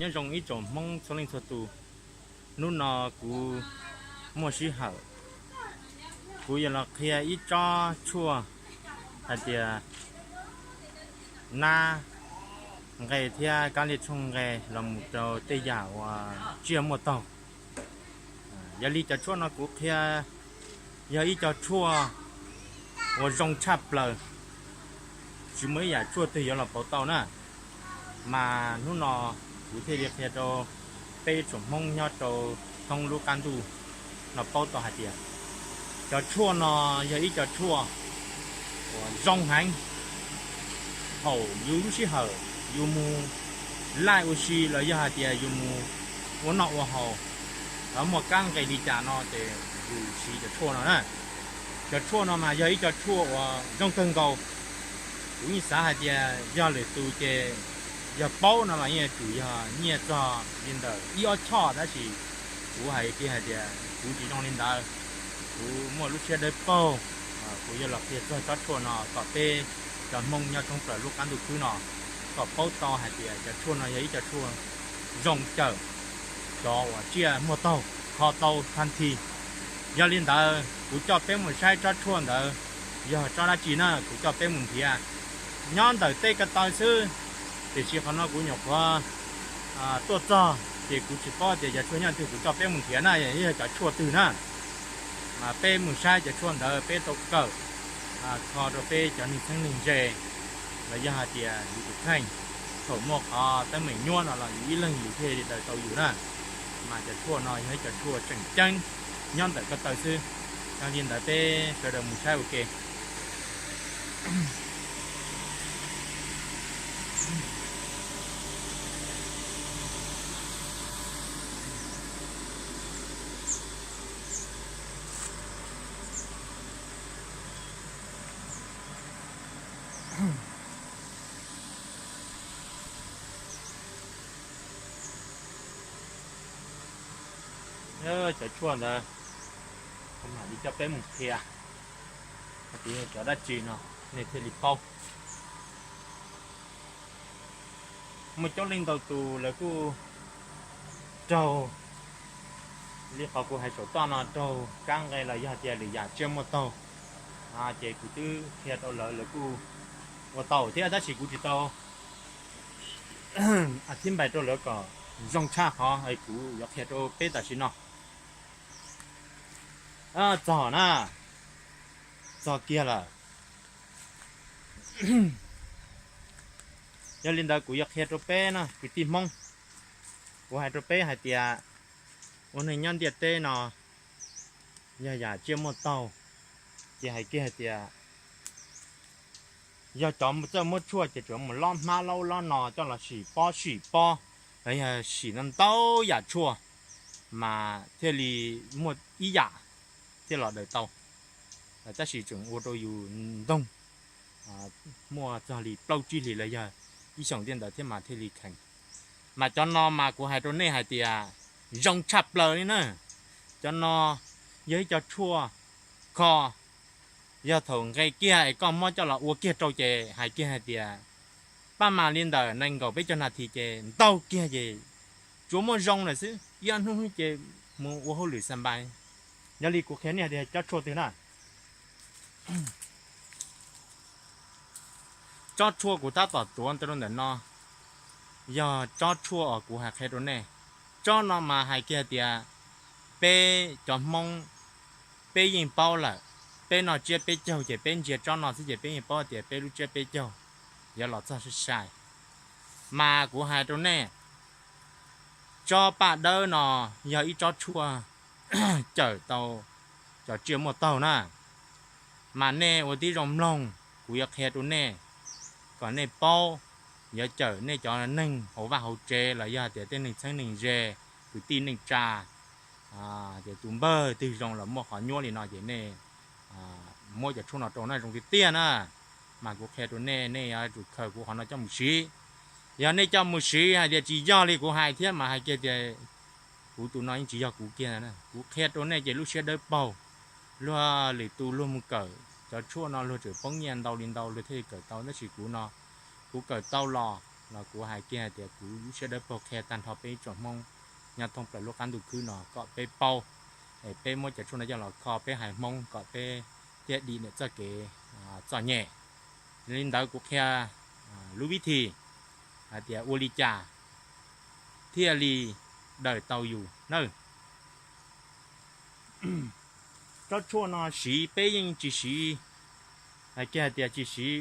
Nyob zoo ib tsoom Hmoob txhua leej txhua tus, hnub no kuv muaj sij hawm, kuv yuav los qhia ib tsob tshuaj hais tias nab nqe thiab kab li tshooj nqe los mus rau tej yam uas tsiaj muaj taug. Yog li cov tshuaj no kuv qhia yog ib co tshuaj uas zoo tshaj plaws, tsis muaj ib yam tshuaj twg yuav los pauv tau na. Mas hnub no kuv thiaj li qhia rau peb tsoom Hmoob nyob rau thoob lub qab ntuj no paub tau hais tias cov tshuaj no yog ib co tshuaj uas zoo heev. Thaum yus lub sij hawm yus mus laij ua si los yog hais tias yus mus ua noj ua haus, muaj kab nqe li cas no ces yus siv cov tshuaj no na. Cov tshuaj no mas yog ib co tshuaj uas zoo kawg nkaus. Kuv yeej xav hais tias yog lwm tus ces yog paub no mas yeej yuav tsum yog nyiaj txog li ntawm ib ob choj, tab sis kuv hais kiag hais tias kuv tsis zoo li ntawd. Kuv muaj lub siab dawb paug, kuv yuav los qhia txog tsob tshuaj no kom peb cov Hmoob nyob thoob plaws lub qab ntuj khwb no kom paub tau hais tias cov tshuaj no yog ib co tshuaj zoo cawm cov uas tsiaj muaj taug kho tau tag nthi. Yog li ntawd kuv coj peb mus saib tsob tshuaj ntawd yog tsob dab tsi na, kuv coj peb mus nrhiav nyob ntawm tej ko taw xwb. Tiam sis qhov no kuv nyuam qhuav tuaj txog ces kuv tsis paub tias cov tshuaj nyob twg, kuv coj peb mus nrhiav na yog cov tshuaj twg na. Mas peb mus saib cov tshuaj ntawd peb tau kawm kho rau peb cov neeg txheeb neeg ze, los yog hais tias yus tus kheej thaum muaj qhov teeb meem nyuaj no los yus ib leeg yus thiaj li daws tau yus na. Mas cov tshuaj no yog ib co tshuaj tseem ceeb nyob ntawm ko taw xwb. Yog li ntawd peb sawv daws mus saib ua ke. Cov tshuaj ntawd, kuv mam li coj peb mus qhia hais tias yog cov dab tsi no nej thiaj li paub. Muaj coob leej ntau tus lawv kuj raug li qhov kuv hais saum toj no, raug kab nqe los yog tias lwm yam tsiaj muaj taug, ces kuv twb qhia rau lawv, lawv kuj ua tau thiab, tab sis kuv tsis tau a thib npais rau lawv kom zoo tshaj qhov kuv yuav qhia rau peb tam sim no. Txog na, txog kiag lawm. Yog li ntawd kuv yuav qhia rau peb na kwv tij Hmoob, kuv hais rau peb hais tias ua neeg nyob ntiaj teb no yog yam tsiaj muaj taug, ces hais kiag hais tias yog cov txawj muab tshuaj ces tsuas mus lob hmab lob ub lob no coj los sim pob sim pob, los yog sim ntau ntau yam tshuaj mas thiaj li muaj ib yam thiaj los daws tau. Tab sis tseem ua rau yus ntoog muaj txog li plaub tsib hlis los yog ib xyoos tiaj ntawd thiab mas thiaj li kheev. Mas cov no mas kuv hais rau nej hais tias zoo tshaj plaws li na. Cov no yog ib co tshuaj kho, yog thaum nqe kiag es koj muab coj los ua kiag rau ces hais kiag hais tias pab mas li ntawm nees nkaum peb caug nas this ces ntaug kiag ces tsuas muaj zoo lawm xwb, ib ob hnub ces mus ua hauj lwm xa npais. Yog li kuv qhia nej tias tsob tshuaj twg na. Tsob tshuaj kuv tab tom tuav ntawm no yog tsob tshuaj uas kuv hais qhia rau nej. Tsob no mas hais kiag tias peb cov Hmoob peb yeej paub lawm, peb noj tsiab peb caug ces peb ntsia tsob no xwb ces peb yeej paub tias peb lub tsiab peb caug yuav los txog sai sai. Mas kuv hais rau nej, tsob paj dawb no yog ib tsob tshuaj cawm tau cov tsiaj muaj taug na. Mas nej ua tib zoo mloog, kuv yuav qhia rau nej kom nej paub, yuav cawm nej cov neeg hauv vaj hauv tsev los yog tias tej neeg txheeb neeg ze, kwv tij neej tsa, tias tus npawg twg zoo los muaj qhov nyuaj li no ces nej muab cov tshuaj no rau na zoo tiag tiag na. Mas kuv qhia rau nej, nej yuav tsum khaws kuv qhov no coj mus siv. Yog nej coj mus siv hais tias tsis yog li kuv hais thiab mas hais kiag tias kuv tus no yeej tsis yog kuv kiag. Kuv qhia rau nej ces lub siab dawb paug. Luag lwm tus luag mus kawm cov tshuaj no luag tseem poob nyiaj ntau li ntau luag thiaj li kawm tau, tab sis kuv no kuv kawm tau los Los kuv hais kiag hais tias kuv lub siab dawb paug qhia tag nrho peb ib tsoom Hmoob nyob thoob plaws lub qab ntuj khwb no kom peb paub, es peb muab cov tshuaj no coj los kho peb haiv Hmoob kom peb thiaj dim niam txoj kev txom nyem. Li ntawd kuv qhia lub vib thim hais tias ua li cas thiaj li daws tau yus nawb. Tsob tshuaj no siv peb yeej tsis siv, hais kiag hais tias tsis siv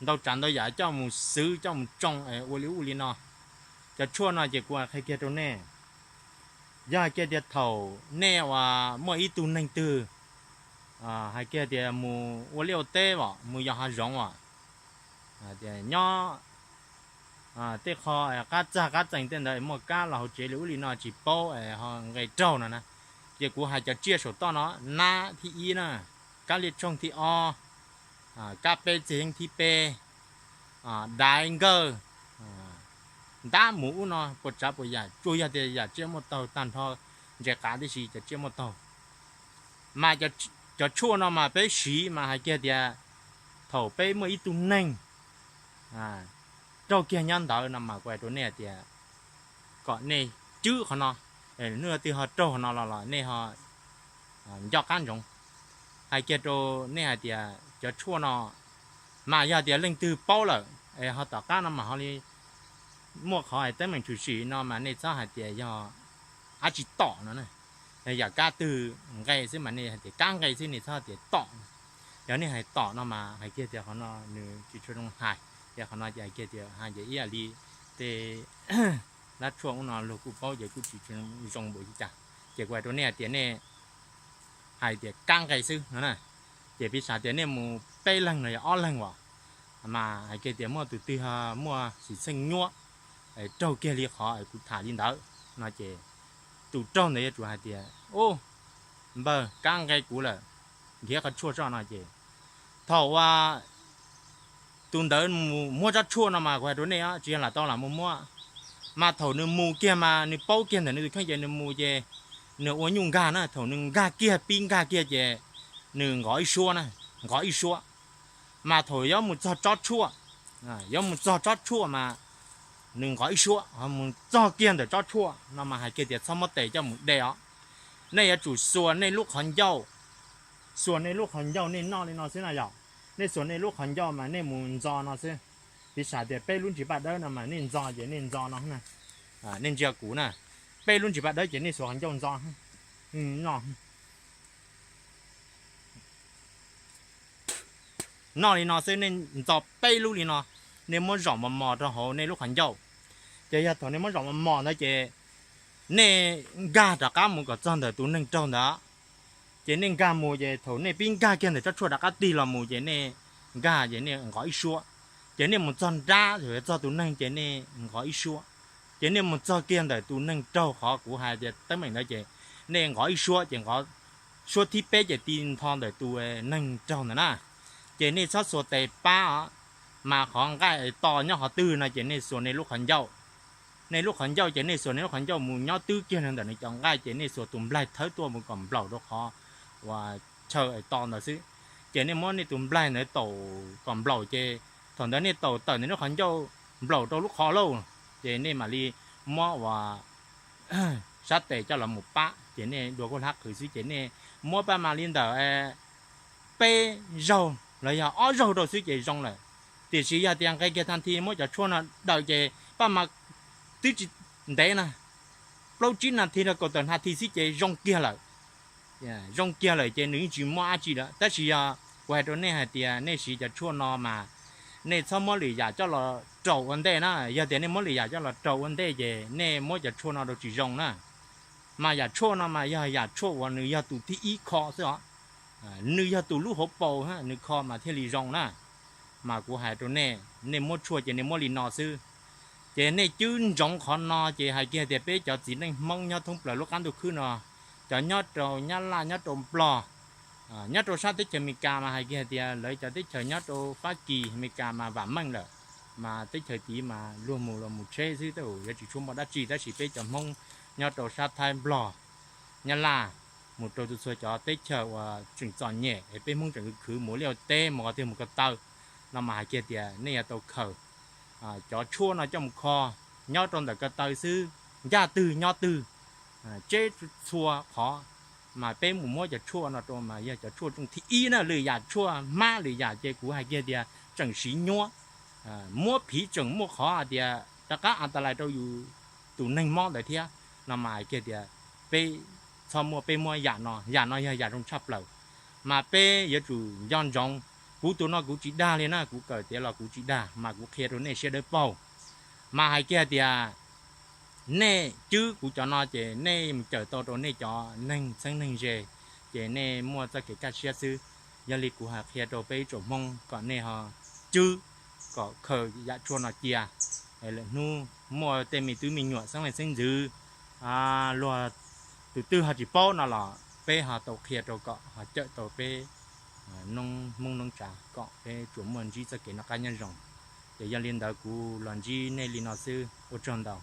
ntau tsav ntau yam coj mus xwv coj mus tsoo es ua li ub li no. Cov tshuaj no ces kuv qhia kiag rau nej, yog hais kiag tias thaum nej uas muaj ib tug neeg twg hais kiag tias mus ua liaj ua teb os, mus yos hav zoov os, nyob tej qho qab txag qab txees tej ntawd muaj kab los hauv tsev li ub li no tsis paub es ho nqes raug no na, ces kuv hais cov tsiaj saum toj no, nab thib ib na, kab liaj tshooj thib ob, kab peb txiag yeeb thib peb, daiv nkawj, ntab mus ub no puas tsav puas yam, tsuas yog tias yam tsiaj muaj taug tag nrho, ntses qav tib si cov tsiaj muaj taug. Mas cov tshuaj no mas peb siv mas hais kiag tias thaum peb muaj ib tug neeg raug kiag nyob ntawd no mas kuv hais rau nej tias kom nej cwb qhov no, nej twg ho raug qhov no los los nej ho nco qab ntsoov. Hais kiag rau nej hais tias cov tshuaj no mas yog tias leej twg paub lawm es ho tom qab no mas ho li muaj qhov teeb meem tshwm sim no mas nej txhob hais tias yog dab tsi tom no na. Yam kab twg nqe xwb mas nej hais tias kab nqe xwb, nej txhob tias tom. Yog nej hais tom no mas hais kiag tias qhov no nws tsis tshua zoo hais, ces qhov no ces hais kiag tias hais ib yam li tej dab tshuaj ub no luag kuj paub ces kuj tsis tshua zoo npaum li cas. Ces kuv hais rau nej hais tias nej hais tias kab nqe xwb no na, ces piv xam tias nej mus peb leeg los yog ob leeg as, mas hais kiag tias muaj tus twg muaj xwm txheej nyuaj raug kiag li qhov kuv tham li ntawd no ces tus raug ntawd yuav tsum hais tias, u, npawg, kab nqe kuv lawm, nrhiav qhov tshuaj tso no ces thaum uas tus ntawd mus muab tsob tshuaj no mas kuv hais rau nej tsis yog lam tau lam mus muab, mas thaum nws mus kiag mas nws paub kiag ntawm nws tus kheej ces nws mus ces nws ua nyuj nkag na, thaum nws nkag kiag pib nkag kiag ces nws nqov ib suab na, nqov ib suab. Mas thaum yuav mus txog tsob tshuaj, yuav mus txog tsob tshuaj mas nws nqov ib suab, ho mus txog kiag ntawm tsob tshuaj no mas hais kiag tias txhob muab tes coj mus de os. Nej yuav tsum xuas nej lub qhov ncauj, xuas nej lub qhov ncauj, nej noj li no xwb na yom. Nej xuas nej lub qhov ncauj mas nej mus ntxo no xwb. Piv xam tias peb lub ntsis paj dawb no mas nej ntxo ces nej ntxo no, nej ntsia kuv na, peb lub ntsis paj dawb ces nej xuas qhov ncauj ntxo no. Noj li no xwb, nej ntxo peb lub li no, nej muab zom mos mos rau hauv nej lub qhov ncauj. Ces yog thaum nej muab zom mos mos ntawd ces nej nkag rov qab mus kom txog ntawm tus neeg raug ntawd. Ces nej nkag mus ces thaum nej pib nkag kiag ntawm tsob tshuaj rov qab tig los mus ces nej nkag ces nej nqov ib suab. Ces nej mus txog nrab thaum yuav txog tus neeg ces nej nqov ib suab. Ces nej mus txog kiag ntawm tus neeg raug qhov kuv hais tias teeb meem ntawd ces nej nqov ib suab, ces nqov suab thib peb ces ti ntho ntawm tus neeg raug ntawd na. Ces nej txhob xuas tes pab os, mas qhov nqaij to nyob qhov twg no ces nej xuas nej lub qhov ncauj. Nej lub qhov ncauj ces nej xuas nej lub qhov ncauj mus nyob twb kiag ntawm nws cov nqaij ces nej xuas tus nplaig thawb tuaj mus kom nplaum rau qhov uas chaw to ntawd xwb. Ces nej muab nej tus nplaig ntawd taum kom nplaum ces thaum ntawd nej taum tawm ntawm lub qhov ncauj nplaum rau lub qhov lauj, ces nej mam li muab uas sab tes coj los mus pab, ces nej dua kuj hlab qhwv xwb ces nej muab paj mas li ntawm peb zaug los yog ob zaug rau xwb ces zoo lawm. Tiam sis yog tias nqe kiag tag nthi muab cov tshuaj no daws ces paj mas twb tsis ntev na, plaub tsib nas this rau kaum tawm nas this xwb ces zoo kiag lawm. Zoo kiag lawm ces nws yeej tsis muaj dab tsi lawm. Tab sis yog kuv hais rau nej hais tias nej siv cov tshuaj no mas nej txhob muab lwm yam coj los raus ua ntej na. Yog tias nej muab lwm yam coj los raus ua ntej ces nej muab cov tshuaj no rau tsis zoo na. Mas yam tshuaj no mas yog yam tshuaj uas nws yog tus thib ib kho xwb os. Nws yog tus lub hauv paus nws kho mas thiaj li zoo na. Mas kuv hais rau nej, nej muab tshuaj ces nej muab li no xwb. Ces nej cwb ntsoov qhov no ces hais kiag tias peb cov txiv neej Hmoob nyob thoob plaws lub qab ntuj khwb no, cov nyob rau Nyab Laj, nyob rau Nplog, nyob rau sab teb chaws Amelikas mas hais kiag tias lawv cov teb chaws nyob rau Fab Kis, Amelikas mas vam meej lawm, mas teb chaws tid mas luag mus los mus tsheb xwb, tej zaum yuav tsis tshua muaj dab tsi, tab sis peb cov Hmoob nyob rau sab Thaib, Nplog, Nyab Laj, mus rau txhua cov teb chaws uas tseem txom nyem es peb Hmoob tseem khwv khwv mus liaj teb mus qhov twg mus ko taw no mas hais kiag tias nej yuav tau khaws. cov tshuaj no coj mus kho nyob rau ntawm ko taw xwb, ncaj twg nyob twg, tseb txhua qhov. Mas peb mus muab cov tshuaj no rau mas yog cov tshuaj rooj thib ib na, lwm yam tshuaj hmab lwm yam ces kuv hais kiag tias tseem siv nyuab, muab phiv tseem muaj qhov hais tias rov qab a ta lais rau yus tus neeg mob ntawd thiab. No mas hais kiag tias peb txhob muab, peb muab yam no, yam no yog yam zoo tshaj plaws. Mas peb yuav tsum nco ntsoov, kuv tus no kuv tsis dag li na, kuv kawm tiav los kuv tsis dag, mas kuv qhia rau nej siab dawb paug. Mas hais kiag tias nej cwb kuv cov no ces nej mus cawm tau rau nej cov neeg txheeb neeg ze, ces nej muaj txoj kev kaj siab xwb. Yog li kuv hais qhia rau peb ib tsoom Hmoob kom nej ho cwb kom khaws yam tshuaj no cia. Lwm hnub muaj tej me tub me nyuam xeeb leej xeeb ntxwv, luag tus twg ho tsis paub no los peb ho tau qhia rau kom ho cawm tau peb noob Hmoob noob tsav kom peb tsuas muaj ntsib txoj kev noj qab nyob zoo. Ces yog li ntawd kuv los ntsib nej li no xwb, ua tsaug ntau.